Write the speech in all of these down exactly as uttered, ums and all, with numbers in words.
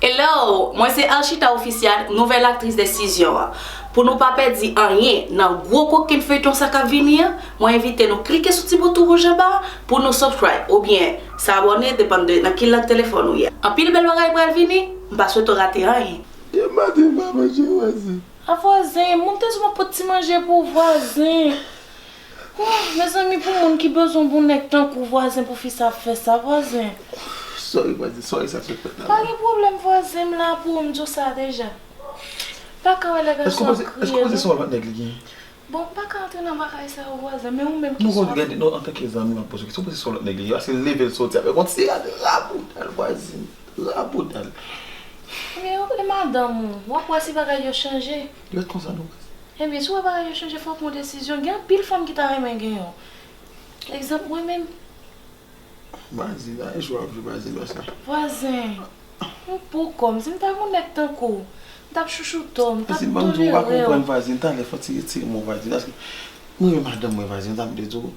Hello, mwen se Archita Official, nouvèl aktris de sizyon an. Pou nou pa pèdi anyen nan gwo kokenn feyton sa k ap vini an, mwen envite nou klike sou ti bouton wouj anba a pou nou subscribe oubyen sa abòne, depann de nan ki lang telefòn ou ye. Anpil bèl bagay pral vini, m pa swete w rate anyen. Yo maten pa manje wazin. A vwazen, moun te di w m ap pot ti manje pou vwazen. Oh, mezanmi, pou moun ki bezwen bon nèg tankou vwazen pou fi sa ap fè sa, vwazen. Sorry, vwazen, sorry sa k sot fèt la. Pa gen pwoblèm, vwazen, m la pou ou, m di w sa deja. Pa ka wè lè gason ap kriye, non. Èske w panse se yon lòt nèg li gen? Bon, m pa ka antre nan bagay sa yo, vwazen, men ou menm ki sou. Nou konn gade, non, antanke zanmi, m ap poze w kesyon, w panse se yon lòt nèg li gen? Paske l leve, l soti avèk yon ti rad raboudan, vwazen. Raboudan. Men yo, e madanm ou, w ap wè si bagay yo chanje. Li ret konsa, non, vwazen. Ebyen, si w wè bagay yo chanje, fò w pran desizyon. Gen anpil fanm ki ta renmen gen yon. Egzanp, mwen menm. Vwazen, a echwe ap jwe vwazen, vwazen. Vwazen, m pou kò m, si m ta gen yon nèg tankou w, m t ap chouchoute w, m t ap tolere w. Vwazen, ban m di w, ou pa konprann, vwazen, talè fò w ti retire mo vwazen, paske mwen renmen madanm mwen, vwazen, sa m vle di w,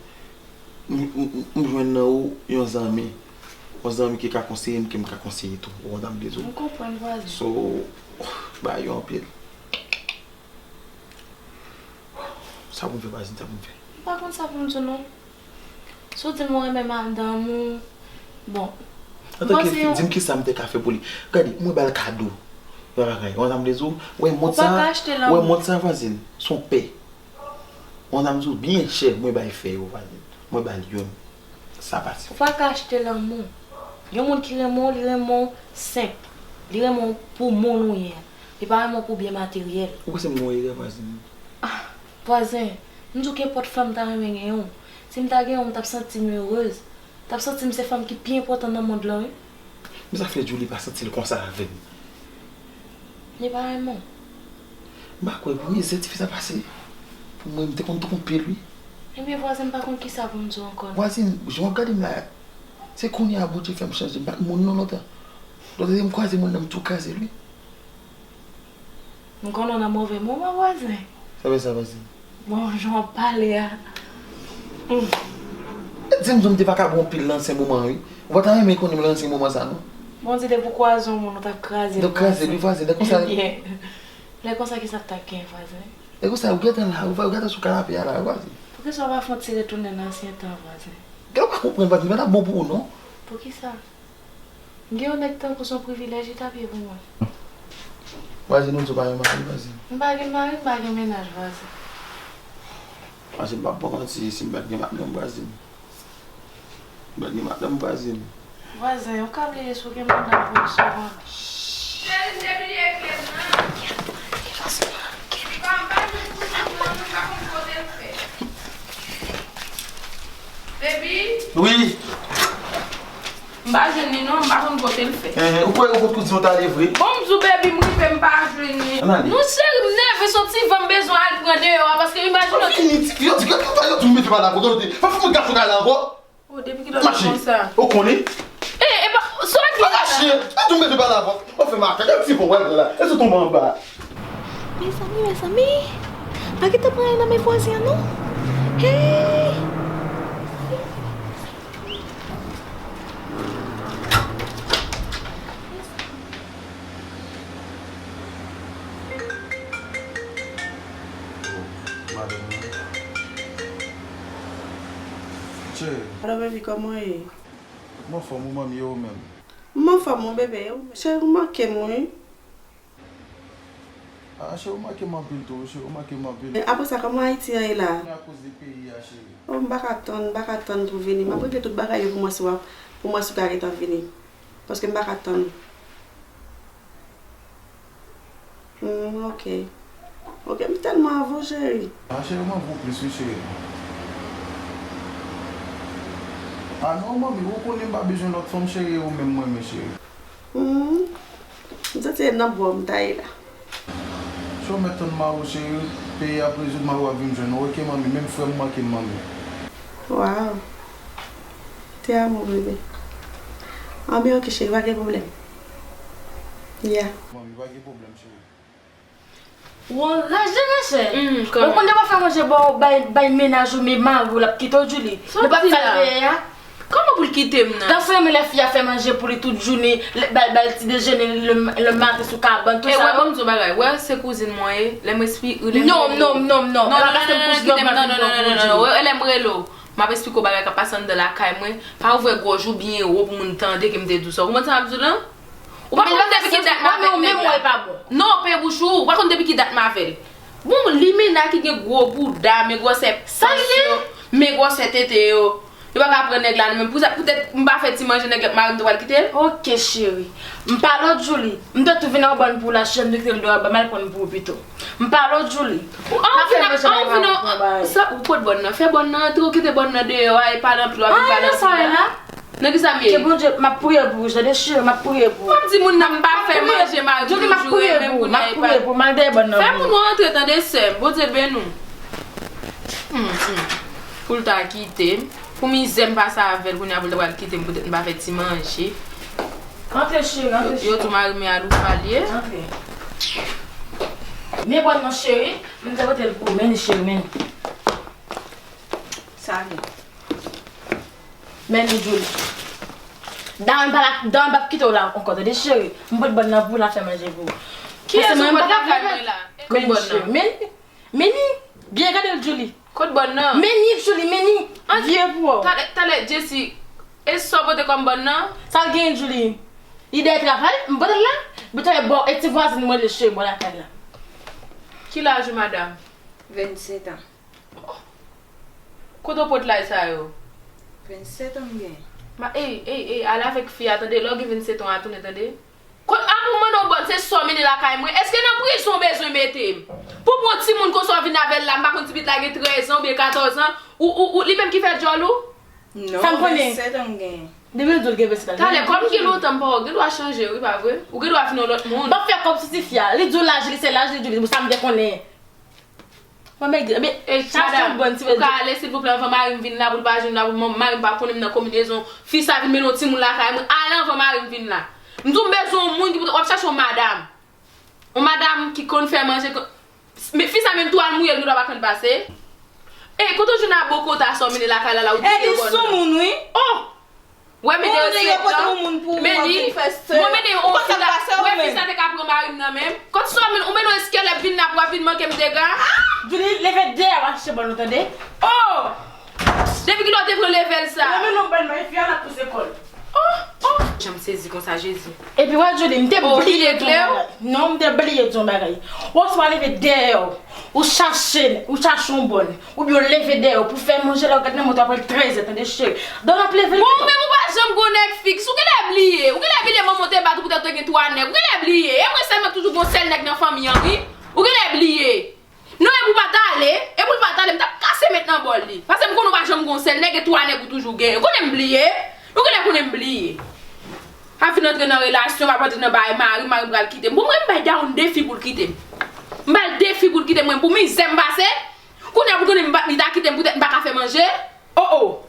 m, m, m, m jwenn nan ou yon zanmi, yon zanmi ki ka konseye m, ke m ka konseye tou, ou konprann sa m vle di w. M konprann, vwazen. So, bagay yo anpil. Sa pou m fè, vwazen, sa pou m fè? M pa konn sa pou m di w, non. Si w di m ou renmen madanm ou, bon. Antanke fi, di m kisa m te ka fè pou li. Gade, mwen ba l kado. Yon bagay, ou konn sa m vle di w? Ou wè mont sa, ou wè mont sa, vwazen, se yon pè. Ou konn sa m di w? Byen chè, mwen bay fè yo, vwazen. Mwen ba l youn. Sa pase. Ou pa ka achte lanmou. Yon moun ki renmen w, li renmen w senp. Li renmen w pou moun ou ye a. Li pa renmen w pou byen materyèl. Ou panse m gen yon erè, vwazen? Ah, vwazen, m di w kenpòt fanm ta renmen genyen w. Si m ta genyen w, m t ap santi m erez. M t ap santi m se fanm ki pi enpòtan nan mond lan, wi. Men sa fè Djoulie pa santi l konsa avè m. Li pa renmen w. M pa kwè, pou mizè tifi sa pase. Pou mwen, m te konn twonpe l, wi. Ebyen, vwazen, m pa konn kisa pou m di w ankò, non. Vwazen, jan w ap gade m la, se kounye a Bondye fè m chanje. M pa t moun non lontan. Lòt lè m kwaze moun nan, m tou kraze l, wi. M konnen w nan move moman, vwazen. Sa vle sa, vwazen? Bon, jan w ap pale a. Hmm. Di m, di m te vakabon anpil nan ansyen moman, wi. Ou pa ta renmen konnen m nan ansyen moman sa, non. Bon, di depi w kwaze yon moun, ou t ap kraze l, vwazen. Ou t ap kraze l, wi, vwazen. Lè konsa. Ebyen, lè konsa, kisa k t ap gen, vwazen? Lè konsa, ou gentan la, ou va, ou gentan sou kanape a la, vwazen. Poukisa w pa fè yon ti retounen nan ansyen tan, vwazen? Gade, ou pa konprann, vwazen, li pa t ap bon pou ou, non. Poukisa? Gen yon nèg tankou w se yon privilèj li t ap ye pou mwen. Vwazen, ou di w pa gen mari, vwazen. M pa gen mari, m pa gen mennaj, vwazen. Vwazen, m p ap ba w manti, si m pa t gen madanm, vwazen. M pa t gen madanm, vwazen. Vwazen, ou ka bliye si w gen madanm pou m sou mwen. Cheri, m te bliye kle m nan. Kòm m pa jwenn kouzen mwen, m pa konn kote l fè. Baby? Wi. M pa jwenn li non, m pa konn kote l fè. Enhen, ou kwè ou kot kouzin w t ale vre? Bon, m di w, baby, m rive, m pa jwenn li. Ann ale. Non, cheri, m nève, se yon ti van m bezwen al pran deyò a, paske imajine w. Fini, ti fi, yo di, gade, yo di, mete pa la, gade, pa fè mwen gason kay la ankò. Oh, depi kilè w te konsa? Mache, ou konnen. Eh, eh, pa, sa w ap di la? Mache, gade, mete pa la, ou fè makak, gade ti van w al pran la, e sou tonbe anba. Mezanmi, mezanmi, pa kite pran anyen nan men vwazen an non. Hey! Cheri. Alo, baby, kòman w ye? M anfòm, ou manmi, e ou menm? M anfòm, wi, bebe. Cheri, ou manke m, wi. Ah, cheri, ou manke m anpil tou, wi, cheri, ou manke m anpil. E apre sa, kòman Ayiti an ye la? Mwen akoz de peyi a, cheri. Oh, m pa ka tann, m pa ka tann pou vini. M ap regle tout bagay yo pou m wè si w ap, pou m wè si w ka gentan vini. Paske m pa ka tann. Hmm, ok. Ok, m tèlman avè w, cheri. Ah, cheri, m avè w plis, wi, cheri. Ah, non, manmi, ou konnen m pa bezwen lòt fanm, cheri, e ou menm mwen renmen, cheri. Hmm. M santi e nan bò m ta ye la. Si w mèt tann mari w, cheri, peyi ap rezoud, mari w ap vin jwenn ou, ok, manmi, menm frè m manke m, manmi. Waw. Te amo, bebe. Anben, ok, cheri, pa gen pwoblèm. Ya. Manmi, pa gen pwoblèm, cheri. Ou anraje, Rachel. Mm, ou konn yo pa fè manje ba w, bay, bay mennaj ou, men mari w, l ap kite w, Julie. Nou p ap pral peye a. Kòman pou l kite m nan? Gason renmen lè fi a fè manje pou li tout jounen, lè, ba l, ba l ti dejene le, le maten sou kabann, tou sa. E wè, ban m di w bagay, wè, se kouzin mwen ye, lè m respire, lè m rele. Non, non, non, non, non, non, non, non, non, non, non, wè, lè m rele w, m ap esplike w bagay k ap pase anndan lakay mwen, pa ouvè gòj ou byen wo pou moun tande ke m te di w sa. Ou konprann sa m ap di w lan? Ou pa konn depi ki dat m avèk nèg la. Non, pe bouch ou, ou pa konn depi ki dat m avè l. Bon, limena ki gen gwo bouda, men gwosè pòs yo, men gwosè tete yo. Li pa ka pran nèg la, non, men pou sa, poutèt m pa fè ti manje nèg la, mari m te pral kite l. Ok, cheri. M pale w, Julie. M te tou vin an bann pou w la, cheri, m te kite l deyò, ban m al pran pou ou pito. M pale w, Julie. Ou an vin an, an vin an, sa, ou pot bòn nan. Fè bòn nan antre, ou kite bòn nan deyò a, e pale anpil, w ap vin pale anpil la. Nan ki sa m ye? Ke Bondye, m ap priye pou ou, tande cheri, m ap priye pou ou. M ap di moun nan m pa fè manje, mari m toujou renmen pou nèg pa. M ap priye pou ou, m al dèyè bòn nan. Fè moun ou antre, tande sè m, Bondye beni w. Hmm, hmm. Pou l ta kite m. Pou mizè m pase avè l, kounye a pou l ta pral kite m, poutèt m pa fè ti manje. Antre cheri, antre cheri. Yo di w mari m e aloufal ye. Antre. Men bòn nan cheri, m te pote l pou ou, men li cheri, men li. Sa gen. Men li Julie. Dawen pa la, dawen p ap kite w la ankò, tande cheri. M pot bòn nan pou w, l ap fè manje pou ou. Kiyès ou pot lakay mwen la? Kot bòn nan? Men li, men li, men li. Byen gade l, Julie. Kot bòn nan? Men li, Julie, men li. Vye pou ou. Talè, talè, Jessie, e sa w pote kòm bòn nan? Sa l genyen, Julie? Li dèyè travay, m pote l la. Bouton e bò, e ti vwazin mwen rele cheri bò lakay la. Ki laj ou, madanm? Vennsetan. Kote w pot laj sa yo? Vennsetan m gen. Ma, ey, ey, ey, ale avèk fi a, tande, lè w gen vennsetan a tounen, tande. Kot, a pou m mande w bòn, se sa w mennen lakay mwen? Èske nan prizon w bezwen mete m? Pou pran timoun konsa w vin avè l la, m pa konn si pitit la gen trèz an oubyen katòz an, ou, ou, ou, li menm ki fè djòl ou? Non, vennsetan m gen. Depi l di w l gen vennsetan. Talè, kòm gen lontan m pa wè w, gen dwa chanje, wi, pa vre? Ou gen dwa vin yon lòt moun. M ap fè kòmsi ti fi a, li di w laj li, se laj li, di w li, sa m te konnen. Mwen, men, men, chache yon bòn ti bèl. Ou ka ale, silvouplè, anvan mari m vin la, pou l pa jwenn la, pou mari m pa konnen m nan konbinezon. Fi sa vin mennen yon timoun lakay mwen, ale anvan mari m vin la. M di w m bezwen yon moun ki pou w ap chache yon madanm. Yon madanm ki konn fè manje, men fi sa menm tou al mouye l, nou dwa pa konn pase. Ey, kote w jwenn a bokota sa w mennen lakay la, la, ou di se bòn nan? Ey, li soumoun, wi. Oh! Wè, men de yo pote yon moun pou ou, w ap vin fè sè. Mwen mennen yon fi la, wè, fi sa te ka pran mari m nan men m. Kòm sa w mennen, ou mennen yon eskèlèt vin la pou w ap vin manke m dega. Julie, leve dèyè w al chache bòn ou, tande? Oh! Depi kilè w te pran leve l sa? Mwen mennen yon bòn nan, fi a l ap pouse kò l. Oh, oh. Jan m sezi konsa, Jezi. Epi wè, Julie, m te bliye di yon bagay. Non, m te bliye di yon bagay. Wè, w leve dèyè w, ou chache, ou chache yon bòn. Oubyen w leve dèyè w pou fè manje, lè w gade nan mwen, w ap pran trèz è, tande cheri. Donk w ap leve. Bon, ou menm ou pa janm gon nèg fiks. Ou genlè bliye. Ou genlè bliye manman w te bat ou poutèt ou te gen twa nèg. Ou genlè bliye. E mwen sèlman k toujou gon sèl nèg nan fanmi an, wi. Ou genlè bliye. Non, e pou w pa t ale. E pou l pa t ale, m t ap kase met nan bòl li. Paske m konnen w pa janm gon sèl nèg, e twa nèg ou toujou genyen. Ou konnen m bliye. Ou genlè konnen m bliye. Ap vin antre nan relasyon, m ap antre nan bagay mari m, mari m pral kite m. Bon, mwen, m bay Daron defi pou l kite m. M ba l defi pou l kite m, mwen, pou mizè m pase. Kounye a pou konnen m pa, li ta kite m poutèt m pa ka fè manje. Oh, oh.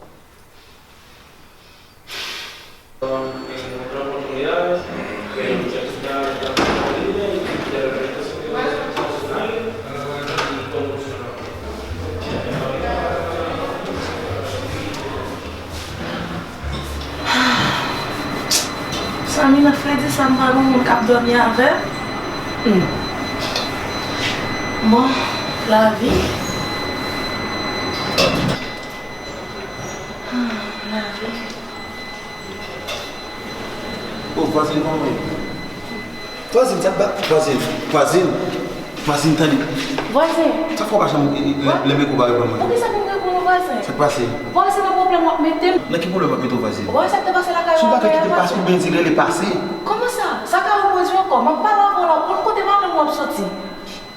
Samina, fredi sa m pa gen moun k ap dòmi avè m. Hmm. Bon, lavi. Ah, lavi. Oh, vwazin, kòman w ye? Vwazin, sa bat vwazin. Vwazin, vwazin, tande. Vwazen. Sa fè w pa janm, e, e, lè, lè meko pa reponn mwen? Poukisa pou m reponn ou, vwazen? Sa k pase? Vwazen, nan pwoblèm w ap mete m. Nan ki pwoblèm w ap mete w, vwazen? Vwazen, sa k te pase lakay ou a, pase. Si w pa vle kite pase, ou byen di l rele pase. Kòman sa? Sa ka repwodui ankò. M ap pale avè w la, ou konn kote madanm ou ap soti.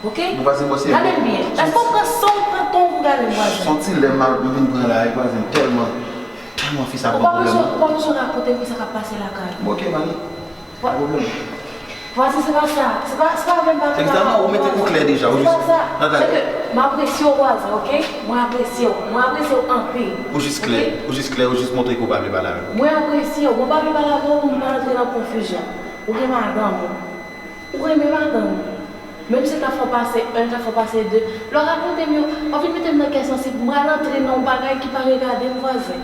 Ok? Bon, vwazen, bon, se bon. Gade m byen. Èske w pran san w pran tan w pou gade m, vwazen? Son ti lè m al, m vin pran la, e vwazen, tèlman, tèlman fi sa pran pwoblèm. Ou pa bezwen, ou pa bezwen rakonte m ki sa k ap pase lakay ou. Bon, ok, mari. Pa pwoblèm. Vwazen, se pa sa. Se pa, se pa vle m pa vle. Egzakteman, ou mete ou klè deja, ou jis. Se pa sa. Se ke m apresye w, vwazen, ok? Mwen apresye w. Mwen apresye w anpil. Ou jis klè, ou jis klè, ou jis montre ke w pa vle pale avè m. Mwen apresye w. Mwen pa vle pale avè w pou m pa rantre nan konfizyon. Ou gen madanm ou. Ou renmen madanm ou. Menm si l ta fè w pase en, l ta fè w pase de. Lè w rakonte m yo, w ap vin mete m nan kè sansib. M pral antre nan yon bagay ki pa regade m, vwazen.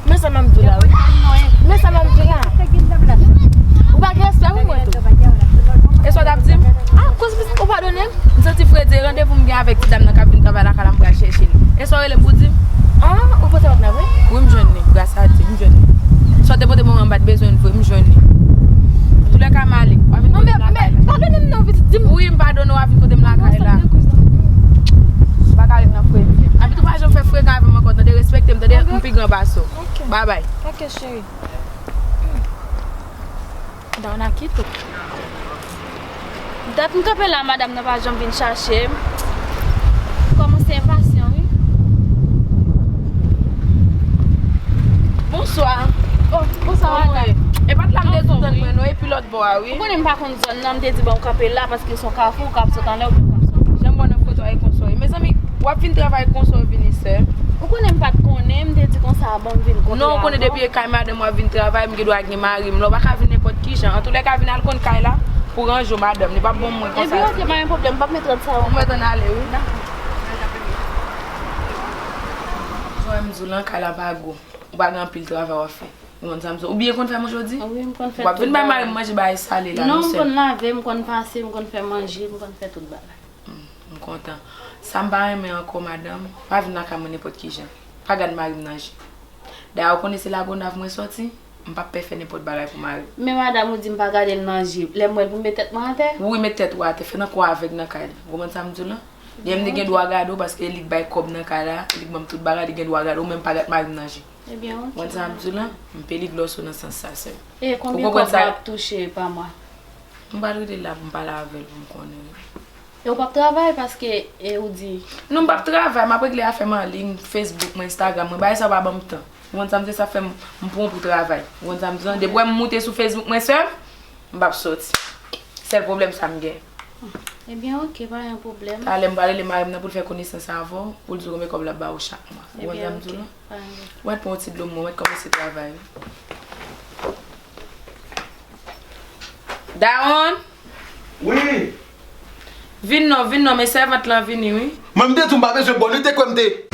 Men sa m ap di w la, wi. Men sa m ap di w la. Ou pa gen respè pou mwen tou. E sa w t ap di m? Ah, koz ou padone m? M santi fredi, randevou m gen avèk ti dam nan k ap vin travay lakay la, m pral chèche l. E sa w rele pou di m? Ah, ou pote m ap nan vre? Wi, m jwenn li, gras a Dye, m jwenn li. Sa w te pote mwen an, m pa t bezwen l vre, m jwenn li. Antoulèka, m ale. W a vin kote m lakay la. Padone m non, pitit, di m. Wi, m padone w, w a vin kote m lakay la. Ou pa ka ret nan fredi. Anpi tou pa janm fè frekan avè m ankò, tande, respekte m, tande, m pi gran pase w. Ok. Babay. Ok, cheri. Dawona kite w. Dat m kanpe la, madanm nan pa janm vin chache m. Kòmanse enpasyan, wi. Bonswa. Oh, bonswa, madanm. E pa t la m te tou tann mwen, non, epi lòt bò a, wi. Ou konnen m pa konn zòn nan, m te di, bon, m kanpe la, paske se yon kafou, w ka ap sot anlè oubyen w ka ap sot. Jan m wè nan foto a, e konsa w ye. Mezanmi, w ap vin travay konsa w vini, sè? Ou konnen m pa t konnen, m te di konsa, bon, m vin kote avan. Non, ou konnen depi e kay madanm w ap vin travay, m gen dwa gen mari m. Lè w pa ka vin nenpòt ki jan. Antoulèka, vin al konn kay la pou ranje w, madanm. Li p ap bon mwen konsa. Ebyen, ok, pa gen pwoblèm, m p ap met rad sa yo. Ou mèt ann ale, wi. Dakò. Jan m di w lan, kay la pa gwo. Ou pa gen anpil travay w ap fè. Ou konn sa m di w. Ou byen konn fè manje w di? Wi, m konn fè tout bagay. W ap vin bay mari m manje bagay sale la, non, sè. Non, m konn lave, m konn pase, m konn fè manje, m konn fè tout bagay. Hmm, m kontan. Sa m pa renmen ankò, madanm, pa vin lakay mwen nenpòt ki jan. Pa gad mari m nan je. Dayè, ou konnen se Lagonav mwen sòti, m p ap pè fè nenpòt bagay pou mari m. Men madanm, ou di m pa gade l nan je. Lè m wè l pou m met tèt mwen atè? Wi, met tèt ou atè, fè nan kò avèg nan kay la. Ou konprann sa m di w lan? Lè m gen dwa gade w, paske li k bay kòb nan kay la, li k ban m tout bagay, li gen dwa gade w, men m pa gad mari m nan je. Ebyen, ok. Ou konprann sa m di w lan? M peye li glòso nan sans sa, sè m. E konbyen kòb w ap touche pa mwa? M pral rete la pou m pale avè l pou m konnen. E ou p ap travay paske, e ou di. Non, m p ap travay, m ap regle afè m an liy, Facebook mwen, Instagram mwen, bagay sa yo pa ban m tan. Ou konn sa m di, sa fè m, m pran w pou travay. Ou konn sa m di lan? Depi w wè m moute sou Facebook mwen, sè m, m p ap sòti. Sèl pwoblèm sa m gen. Ebyen, ok, pa gen pwoblèm. Talè m pral rele mari m nan pou l fè konesans avè w, pou l di w konbyen kòb l ap ba w chak mwa. Ou konn sa m di w lan? Ebyen, ok, pa gen pwoblèm. Ou mèt pran yon ti dlo m, ou mèt kòmanse travay, wi. Dawonn! Wi! Vin non, vin non, men sèvant lan vini, wi. Mwen, m te di w m pa bezwen bò, li te kwè m te.